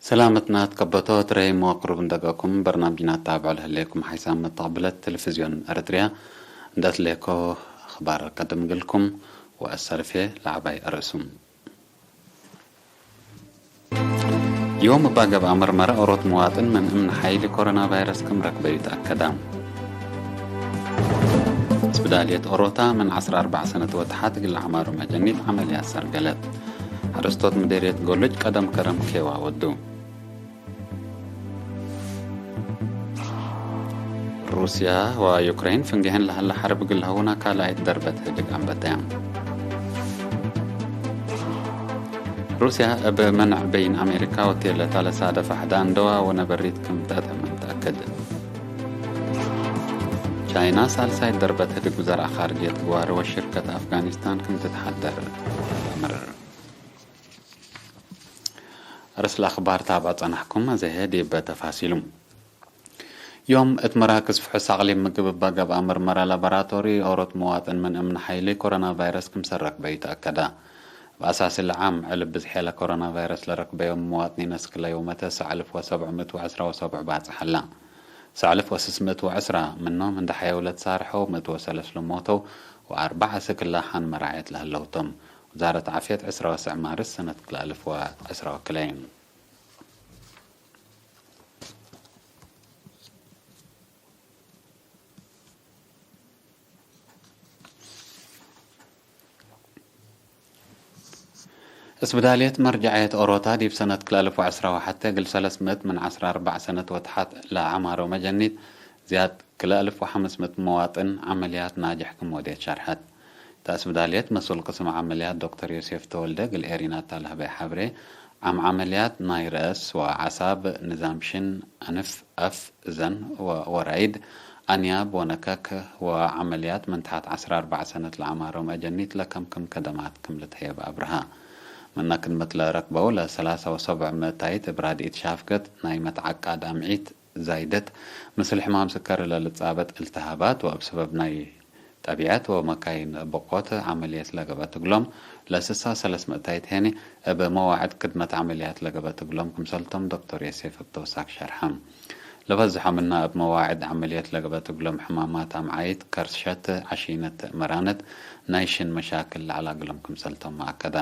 ሰላመትና ትከበቶ ትረይ መዋቅሩብ እንደገኩም በርናምጅና ታብዕ ለህሌኩም ሓይሳም መተቕብለት ቴሌቪዝዮን ኤርትርያ እንደትሌኮ ኣኽባር ቀደም ግልኩም ወኣሰርፌ ለዓባይ ኣርእሱም። ዮም እባ ገብኣ መርመራ ኦሮት መዋጥን ምን እምን ሓይሊ ኮሮና ቫይረስ ክም ረክበዩ ተኣከዳ። ስብዳልየት ኦሮታ ምን ዓስራ ኣርባዕ ሰነት ወተሓት ግል ዓማሩ መጀኒት ዓመልያት ሰርገለት። ሓረስቶት ምዴርየት ጎሎጅ ቀደም ከረም ኬዋ ወዱ። ሩስያ ወዩክሬን ፍንግሄን ለሃላ ሓርብ ግልሃውና ካልኣይት ደርበት ህድግ ኣንበተያ። ሩስያ እብ መንዕ በይን ኣሜሪካ ወቴለታ ለሳደፈ ሕዳ እንደዋ ወነበሪት ክም ተእተመን ተኣከድ። ቻይና ሳልሳይት ደርበት ህድግ ብዘርዓ ኻርጅየት ግዋሪ ወሽርከት ኣፍጋኒስታን ክም ትትሓደር ተኣምር። ርእስ ለኣኽባር ታብዓ ጸናሕኩም፣ ኣዘሄ ዲበ ተፋሲሉ። ዮም እት መራክዝ ፍሑስ ኣቕሊም ምግብ እባ ገብኣ መርመራ ላቦራቶሪ ኦሮት መዋጥን ምን እምን ሓይሊ ኮሮና ቫይረስ ክምሰል ረክበዩ ተኣከዳ። እብ ኣሳሲ ለዓም ዕልብ ብዝሕ ያለ ኮሮና ቫይረስ ለረክበዮም መዋጥኒን ኣስክለዩ መተ ሰዕልፍ ወሰብዕ ምእት ወዕስራ ወሰብዕ ባጽሕ ኣላ። ሰዕልፍ ወስስ ምእት ወዕስራ ምኖም እንዳ ሓየው ለትሳርሐው ምእት ወሰለስ ለሞተው ወኣርባዕ ኣስክላ ሓን መራዕየት ለህለውቶም። ውዛረት ዓፍየት ዕስራ ወስዕ ማርስ ሰነት ክልኣልፍ ወዕስራ ወክልኤ። እስብዳልየት መርጃዕየት ኦሮታ ዲብ ሰነት ክልኣልፍ ወዕስራ ወሓተ እግል ሰለስ ምእት ምን ዓስራ ኣርባዕ ሰነት ወተሓት ለዓማሮ መጀኒት ዝያድ ክልኣልፍ ወሓምስ ምእት መዋጥን ዓመልያት ናጅሕ ክም ወዴት ሸርሐት። እታ እስብዳልየት መሱል ቅስም ዓመልያት ዶክተር ዮሴፍ ተወልደ እግል ኤሪና እታ ለህበይ ሓብሬ ዓም ዓመልያት ናይ ረእስ ወዓሳብ፣ ንዛም ሽን፣ ኣንፍ፣ ኣፍ፣ እዘን ወ-፣ ወራይድ፣ ኣንያብ ወነከክ ወዓመልያት ምን ተሓት ዓስራ ኣርባዕ ሰነት ለዓማሮም ኣጀኒት ለከምክም ከደማት ክም ልትህየብ ኣብርሃ። ምነ ክድመት ለረክበው ለሰላሳ ወሰብዕ ምእታይት እብ ራድኢት ሻፍገት ናይ መትዓቃ ዳምዒት ዛይደት፣ ምስል ሕማም ስከሪ ለልጻበጥ እልትሃባት ወእብ ሰበብ ናይ ጠቢዐት ወመካይን ብቆት ዓመልየት ለገበት እግሎም ለስሳ ሰለስ ምእታይት ሄኒ እብ መዋዕድ ክድመት ዓመልያት ለገበት እግሎም ክምሰልቶም ዶክተር የሴፍ እብ ተውሳክ ሸርሐ። ለበዝሖ ምና እብ መዋዕድ ዓመልየት ለገበት እግሎም ሕማማት ኣምዓይት፣ ከርስ ሸት፣ ዓሽይነት፣ መራነት፣ ናይ ሽን መሻክል ለዐላ እግሎም ክምሰልቶም መኣከዳ።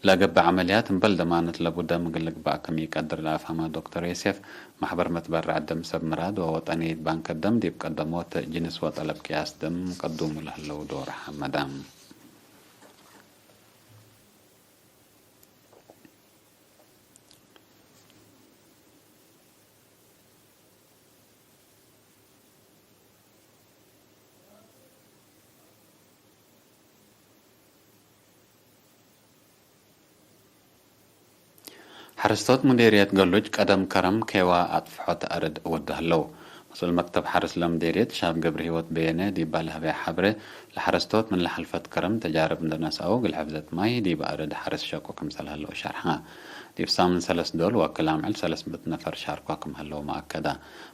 ለገብእ ዓመልያት እምበል ደማነት ለቡ ደም እግል ልግባእ ክም ኢቀድር ለአፍሀመ ዶክተር ዮሴፍ፣ ማሕበር መትበርዕ ደም ሰብ ምራድ ወወጠንየት ባንክ ደም ዲብ ቀደሞት ጅንስ ወጠለብ ቅያስ ደም ቀዱሙ ለህለው ዶር ሐመዳ። ሓረስቶት ሙዴርየት ገሉጅ ቀደም ከረም ኬዋ ኣጥፍሖት ኣርድ እወዱ ህለው። መስኡል መክተብ ሓርስ ለምዴርየት ሻብ ገብረሂወት በየነ ዲባ ለህበያ ሓብረ፣ ለሓረስቶት ምን ለሓልፈት ከረም ተጃርብ እንደነስአው እግል ሕፍዘት ማይ ዲብ ኣርድ ሓርስ ሸቁ ክምሰል ህለው ሸርሓ። ዲብ ሳምን ሰለስ ዶል ወክል ኣምዕል ሰለስ ምእት ነፈር ሻርኳ ክም ህለው መኣከዳ።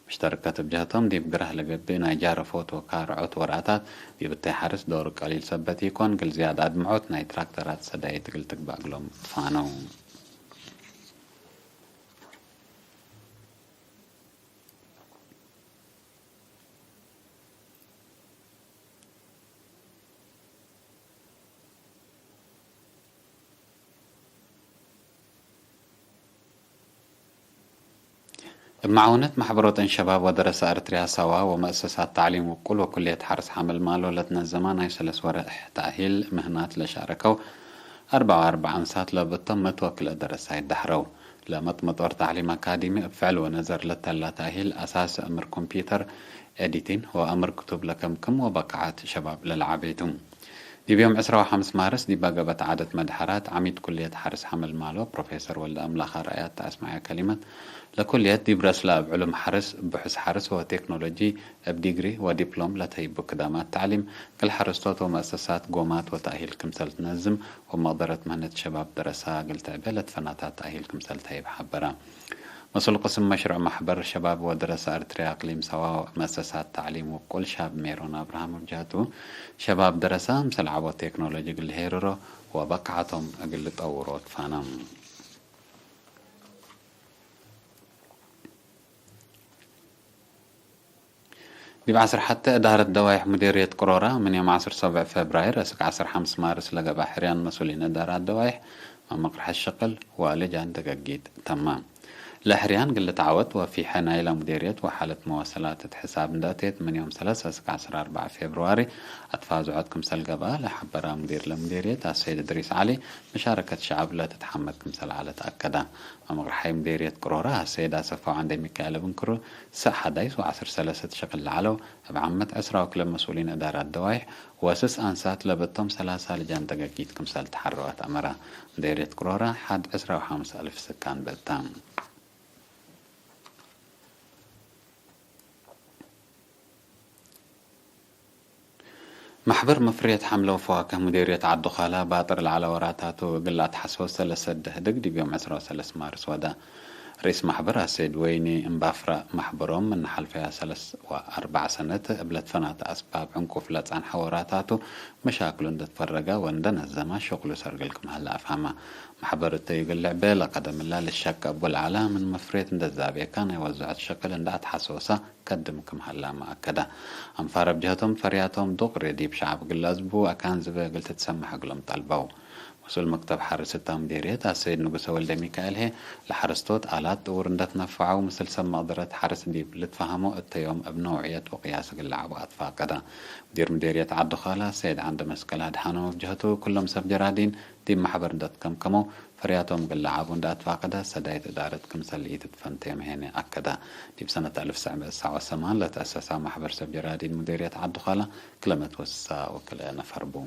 ምሽተርከት እብ ጀህቶም ዲብ ግራህ ለገብእ ናይ ጃረፎት ወካርዖት ወርኣታት ዲብ እተይ ሓርስ ዶር ቀሊል ሰበት ኢኮን፣ እግል ዝያድ ኣድምዖት ናይ ትራክተራት ሰዳይት እግል ትግባእ እግሎም ትፋነው። እብ መዓውነት ማሕበሮተን ሸባብ ወደረሰ ኣርትርያ ሳዋ ወመእሰሳት ታዕሊም ውቁል ወኩልየት ሓርስ ሓመልማሎ ለትነዘማ ናይ ሰለስ ወርሕ ተእሂል ምህናት ለሻረከው ኣርባዓ ወኣርባዓ እንሳት ለብእቶም መትወክል ደረሳ ይዳሕረው። ለመጥመጦር ታዕሊም ኣካዲሚ እብ ፍዕል ወነዘር ለተላ ተእሂል ኣሳስ እምር ኮምፒውተር ኤዲቲን ወእምር ክቱብ ለከምክም ወበቃዓት ሸባብ ለለዓቤቱ። ዲብ ዮም ዕስራ ወሓምስ ማርስ ዲብ ኣገበት ዓደት መድሐራት ዓሚድ ኩልየት ሓርስ ሓመልማሎ ፕሮፌሰር ወልደ ኣምላኽ ኣርኣያ ተኣስማዐ ከሊመት፣ ለኩልየት ዲብ ረስላ እብ ዕሉም ሓርስ፣ ብሑስ ሓርስ ወቴክኖሎጂ እብ ዲግሪ ወዲፕሎም ለተይቡ ክዳማት ተዕሊም፣ እግል ሓረስቶት ወመእሰሳት ጎማት ወተእሂል ክምሰል ትነዝም ወመቅደረት ምህነት ሸባብ ደረሳ እግል ትዕቤ ለትፈናታት ተእሂል ክምሰል ተህይብ ሓበራ። መስኡል ቅስም መሽሩዕ ማሕበር ሸባብ ወደረሰ ኣርትርያ ኣቅሊም ሳዋ መእሰሳት ታዕሊም ውቁል ሻብ ሜሮን ኣብርሃም እብ ጀህቱ፣ ሸባብ ደረሳ ምሰል ዓቦት ቴክኖሎጂ እግል ልሄርሮ ወበቃዕቶም እግል ልጠውሮ ትፋነም። ዲብ ዓሰርተ ሓደ እዳረት ደዋይሕ ሙዴርየት ቅሮራ ምን ዮም ዓሰርተ ሰብዕ ፌብራይር እስክ ዓሰርተ ሓምስ ማርስ ለገብኣ ሕርያን መሱሊን እዳራት ደዋይሕ መመቅርሐት ሸቅል ዋሊ ጃን ደገጊት ተማም። ለሕርያን ግልት ዓወት ወፊሐ ናይላ ሙዴርየት ወሓለት መዋሰላት እት ሕሳብ እንዳእቴት ምን ዮም ሰለሰ እስክ ዓሰርተ ኣርባዕ ፌብርዋሪ ኣትፋዝዖት ክምሰል ገብኣ ለሓበራ ሙዴር ለሙዴርየት ኣሰይድ እድሪስ ዓሊ መሻረከት ሸዓብ ለትትሓመድ ክምሰል ዓለት ኣከዳ። መመቅርሓይ ሙዴርየት ቅሮራ ኣሰይድ ኣሰፋው ዓንደ ሚካኤል እብንክሩ ሰእ ሓዳይስ ወዓሰርተ ሰለስተ ትሸክል ላዕለው እብ ዓመት ዕስራ ወክለ መሱሊን እዳራት ደዋይሕ ወስስ ኣንሳት ለበቶም ሰላሳ ልጃን ደገጊት ክምሰል ተሓረዋት ኣመራ። ሙዴርየት ቅሮራ ሓድ ዕስራ ወሓምስ ኣልፍ ስካን በታ። ማሕበር መፍርየት ሓምለዊ ፈዋክህ ሙዴርየት ዓዲ ዃላ ባጥር ለዓለ ወራታቱ እግል ኣትሓስወ ሰለሰ ደህድግ ዲብ ዮም ዕስራ ወሰለስ ማርስ ወዳ። ርእስ ማሕበር ኣሰይድ ወይኒ እምባፍራ ማሕበሮም እናሓልፈያ ሰለስ ወኣርባዕ ሰነት እብለት ፈናተ ኣስባብ ዕንቁፍ ለጻንሐ ወራታቱ መሻክሉ እንደትፈረጋ ወእንደነዘማ ሸቁሉ ሰርግል ክምሃላ ኣፍሃማ። ማሕበር እተዩግል ልዕበ ለቀደምላ ልሸቀ እቡ ለዓላ ምን መፍርየት እንደዛቤካ ናይ ወዘዖት ሸቅል እንዳ ኣትሓሰወሳ ከድም ክምሃላ መኣከዳ። ኣንፋር ኣብ ጀህቶም ፈርያቶም ዱቕ ሬዲብ ሸዓብ ግላዝቡ ኣካን ዝበ እግል ትትሰምሕ እግሎም ጠልበው። መሱል መክተብ ሓርስ እታ ሙዴርየት ኣሰይድ ንጉሰ ወልደ ሚካኤል ሄ ለሓረስቶት ኣላት ጥውር እንደትነፈዐው ምስል ሰብ መቕደረት ሓርስ ዲብ ልትፈሃሞ እተዮም እብ ነውዕየት ወቅያስ እግል ለዓቡ ኣትፋቀዳ። ሙዲር ሙዴርየት ዓዲ ዃላ ሰይድ ዓንደ መስቀል ኣድሓኖም ኣብ ጀህቱ ኩሎም ሰብ ጀራዲን ዲብ ማሕበር እንደትከምከመው ፈርያቶም እግል ለዓቡ እንዳ ኣትፋቀዳ ሰዳይት እዳረት ክምሰል ኢትትፈንተዮም ሄነ ኣከዳ። ዲብ ሰነት ኣልፍ ሰዕ መእት ሰዓት ወሰማን ለተኣሰሳ ማሕበር ሰብ ጀራዲን ሙዴርየት ዓዲ ዃላ ክለመት ወስሳ ወክልኤ ነፈር ቡ።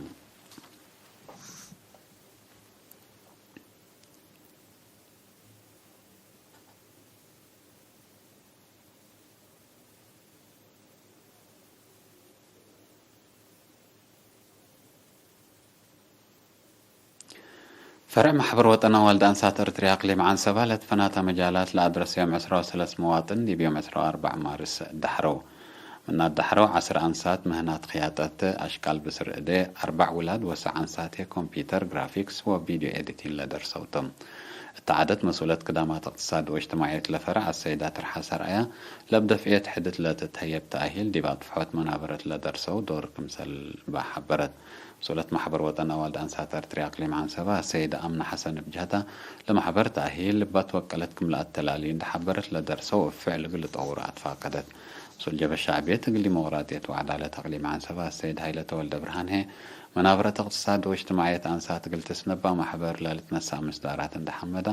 ፈርዕ ማሕበር ወጠን ኣዋልድ ኣንሳት እርትርያ ኣቅሊም ዓንሰባ ለትፈናታ መጃላት ለኣድረሰዮም ዕስራ ወሰለስ መዋጥን ዲብ ዮም ዕስራ ወኣርባዕ ማርስ ዳሕረው። ምናት ዳሕረው ዓስር ኣንሳት ምህናት ክያጠት ኣሽቃል ብስር እዴ ኣርባዕ ውላድ ወሰዕ ኣንሳት ኮምፒተር ግራፊክስ ወቪድዮ ኤዲቲን ለደርሰውቶም። እታ ዓደት መስኡለት ክዳማት እቅትሳድ ወእጅትማዕየት ለፈርዕ ኣሰይዳ ትርሓስ ኣርኣያ ለብደፍእየት ሕድት ለትትሀየብ ተኣሂል ዲብ ኣጥፍሖት መናበረት ለደርሰው ዶር ክምሰል ባሓበረት። መስኡለት ማሕበር ወጠን ኣዋልድ ኣንሳት ኣርትርያ ኣቅሊም ዓንሰባ ኣሰይዳ ኣምና ሓሰን ብጀህታ ለማሕበር ተኣሂል ባትወቀለት ክምለኣት ተላልዩ እንደሓበረት ለደርሰው እፍዕ ልግል ጠውሩ ኣትፋቀደት። መስኡል ጀበ ሻዕብየት እግል ዲሞቅራጥየት ወዓዳለት ኣቅሊም ዓንሰባ ኣሰይድ ሃይለ ተወልደ ብርሃን ሄ መናብረት እቅትሳድ ወእጅትማዕየት ኣንሳት እግል ትስነባ ማሕበር ለልትነሳእ ምስዳራት እንደሓመዳ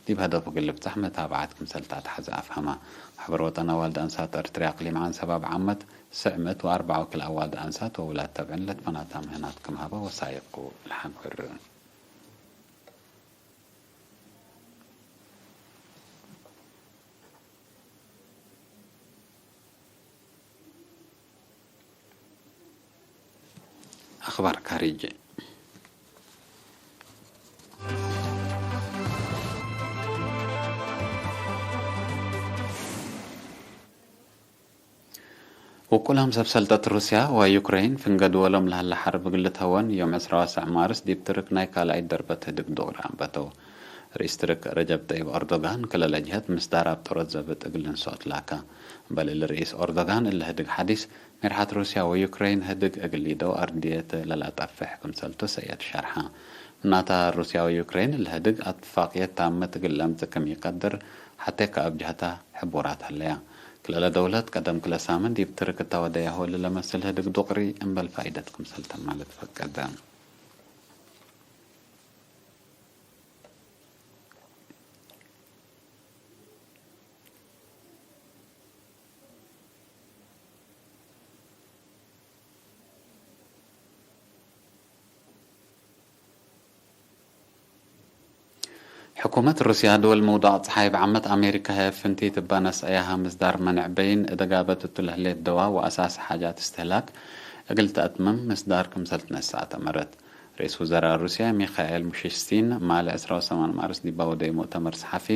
ዲብ ሀደፉ እግል ልብጻሕ መታብዓት ክምሰል ተኣትሓዘ ኣፍሀማ። ማሕበር ወጠን ኣዋልድ ኣንሳት ኣርትርያ ኣቅሊም ዓንሰባ ብዓመት ስዕ ምእት ወኣርባዓ ወክል ኣዋልድ ኣንሳት ወውላድ ተብዕን ለትፈናታ ምህናት ክምሃባ ወሳይቁ ለሓብር። ኣኽባር ካሪጅ። ውቁላም ሰብ ሰልጠት ሩስያ ወዩክረይን ፍንገድ ወሎም ለሃለ ሓርብ እግል ልትሀወን ዮም ዕስራ ወሰዕ ማርስ ዲብ ትርክ ናይ ካልኣይት ደርበት ህድግ ዱቕሪ ኣንበተው። ርኢስ ትርክ ረጀብ ጠይብ ኦርዶጋን ክለለ ጅሀት ምስዳር ኣብ ጥሮት ዘብጥ እግል ልንሶት ላካ። እምበል እሊ ርኢስ ኦርዶጋን እሊ ህድግ ሓዲስ ሜርሓት ሩስያ ወዩክረይን ህድግ እግል ሊደው ኣርድየት ለላጠፍሕ ክምሰልቱ ሰየት ሸርሓ። እናታ ሩስያ ወዩክረይን እሊ ህድግ ኣትፋቅየት ታመት እግል ለምጽእ ክም ኢቀድር ሓቴ ከኣብ ጅሀታ ሕቡራት ሀለያ። ክለለ ደውለት ቀደም ክለ ሳምን ዲብ ትርክ እታ ወደያሆ እሊ ለመስል ህድግ ዱቅሪ እምበል ፋኢደት ክምሰል ተማለት ፈቀደ። ሕኩመት ሩስያ ድወል ምውዳቕ ጸሓይ ብዓመት ኣሜሪካ ህፍንቲ ትባነስ ኣያሃ ምስዳር መንዕ በይን እደጋበት እቱ ለህሌት ደዋ ወኣሳስ ሓጃት እስትህላክ እግል ተእትምም ምስዳር ክምሰል ትነስኣ ተመረት። ርእስ ውዘራ ሩስያ ሚኻኤል ሙሽስቲን ማለ ዕስራ ወሰማን ማርስ ዲባ ወደይ ሙእተመር ሰሓፊ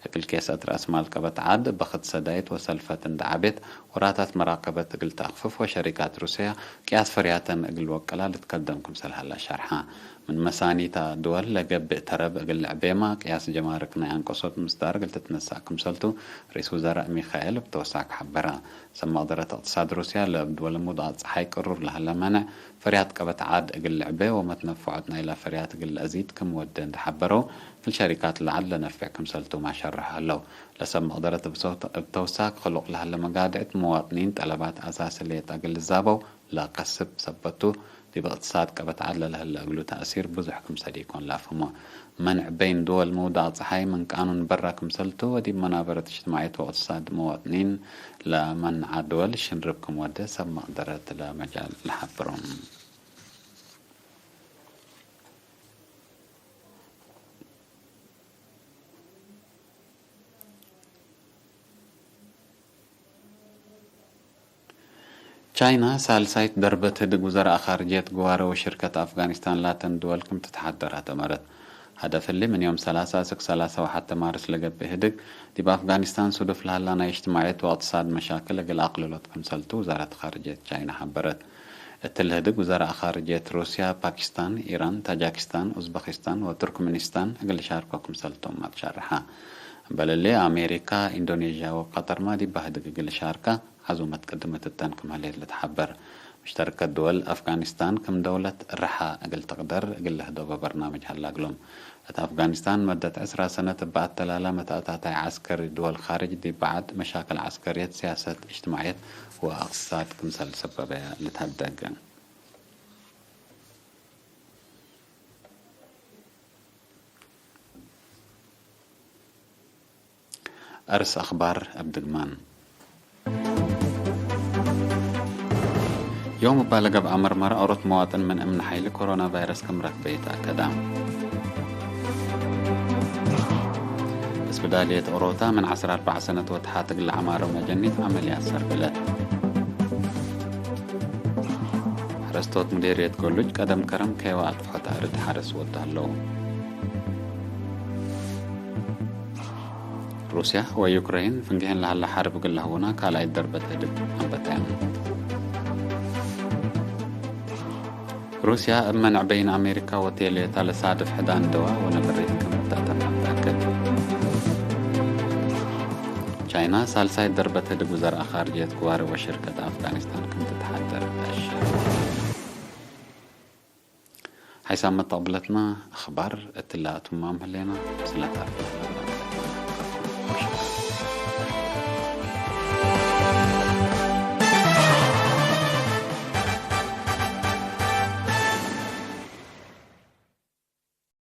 እግል ኬሰት ራእስ ማል ቀበት ዓድ በኽት ሰዳይት ወሰልፈት እንደ ዓቤት ወራታት መራቀበት እግል ተኣኽፍፍ ወሸሪካት ሩስያ ቅያስ ፈርያተን እግል ወቀላ ልትከደም ክምሰል ሃላ ሻርሓ። ምን መሳኒታ ድወል ለገብእ ተረብ እግል ዕቤማ ቅያስ ጀማርክ ናይ አንቀሶት ምስዳር እግል ትትነሳእ ክምሰልቱ ርኢስ ውዘራእ ሚካኤል ብተወሳክ ሓበራ። ሰብ መቕደረት እቅትሳድ ሩስያ ለእብ ድወል ሙድቓ ጸሓይ ቅሩር ለሀለ መነዕ ፈርያት ቀበት ዓድ እግል ልዕቤ ወመትነፍዖት ናይላ ፈርያት እግል ለእዚድ ክም ወደ እንተሓበረው፣ ክል ሸሪካት ለዓድ ለነፍዕ ክምሰልቱ ማሸርሕ ህለው። ለሰብ መቕደረት እብ ተውሳክ ክሉቕ ለሀለ መጋድዕት መዋጥኒን ጠለባት አሳሲ ለየት እግል ልዛበው ለከስብ ሰበቱ፣ ዲብ እቅትሳድ ቀበት ዓድ ለለሀለ እግሉ ተእሲር ብዙሕ ክምሰል ኢኮን ለአፍህሞ። መንዕ በይን ድወል ምውዳቕ ጸሓይ ምን ቃኑን በራ ክምሰልቱ ወዲብ መናበረት እጅትማዒት ወእቅትሳድ መዋጥኒን ለመንዓ ድወል ሽንርብ ክም ወደ ሰብ መቕደረት ለመጃል ለሓብሮም። ቻይና ሳልሳይት ደርበት ህድግ ውዘራእ ኻርጅየት ግዋረ ወሽርከት አፍጋኒስታን ላተን ድወል ክም ትትሓደር አተመረት። ሀደፍ እሊ ምን ዮም ሰላሳ እስክ ሰላሳ ወሓተ ማርስ ለገብእ ህድግ ዲብ አፍጋኒስታን ሱዱፍ ለሀላ ናይ እጅትማዕየት ወእቅትሳድ መሻክል እግል አቅልሎት ክምሰልቱ ውዛረት ኻርጅየት ቻይና ሓበረት። እትሊ ህድግ ውዘራእ ኻርጅየት ሩስያ፣ ፓኪስታን፣ ኢራን፣ ታጃኪስታን፣ ኡዝበኪስታን ወቱርክምኒስታን እግል ሻርኮ ክምሰልቶም አትሻርሓ። እምበለሌ አሜሪካ፣ ኢንዶኔዥያ ወቀጠርማ ዲባ ህድግ እግል ሻርካ ዓዙመት ቅድመት እተን ክም ህሌት ልትሓበር። ሙሽተረከት ድወል አፍጋኒስታን ክም ደውለት ርሓ እግል ትቅደር እግል ለህደጎ በርናምጅ ሀላ እግሎም። እት አፍጋኒስታን መደት ዕስራ ሰነት እበ አተላላ መተአታታይ ዐስከሪ ድወል ኻርጅ ዲብ በዓድ መሻክል ዐስከርየት፣ ሲያሰት፣ እጅትማዕየት ወእቅትሳድ ክምሰል ሰበበያ ልትሀደግ። አርስ አኽባር እብ ድግማን። ዮም እባ ለገብአ መርመራ ኦሮት መዋጥን ምን እምነ ሓይሊ ኮሮና ቫይረስ ክም ረክበ ይትአከዳ። እስብዳልየት ኦሮታ ምን ዐስር አርባዕ ሰነት ወተሓት እግል ለዐማሮ መጀኒት ዐመልያት ሰርብለት። ሐረስቶት ሙዴርየት ጎሉጅ ቀደም ከረም ከይዋ አጥፍሖት አርድ ሐረስ ወድ ሀለው። ሩስያ ወዩክረይን ፍንጌህን ለሀለ ሐርብ እግል ለህውና ካልኣይት ደርበት ህድግ አንበተን። ሩስያ እብ መንዕ በይን አሜሪካ ወቴልየታ ለሳድፍ ሕዳን ደዋ ወነበሬት ክም እተአተመ ተአከድ። ቻይና ሳልሳይት ደርበት ህድግ ውዘራእ ኻርጅየት ግዋረ ወሽርከት አፍጋኒስታን ክም ትትሓደር ተአሽር። ሓይሳም መተቅብለትና አኽባር እትላ እቱማም ህሌና ምስላ ታርፍ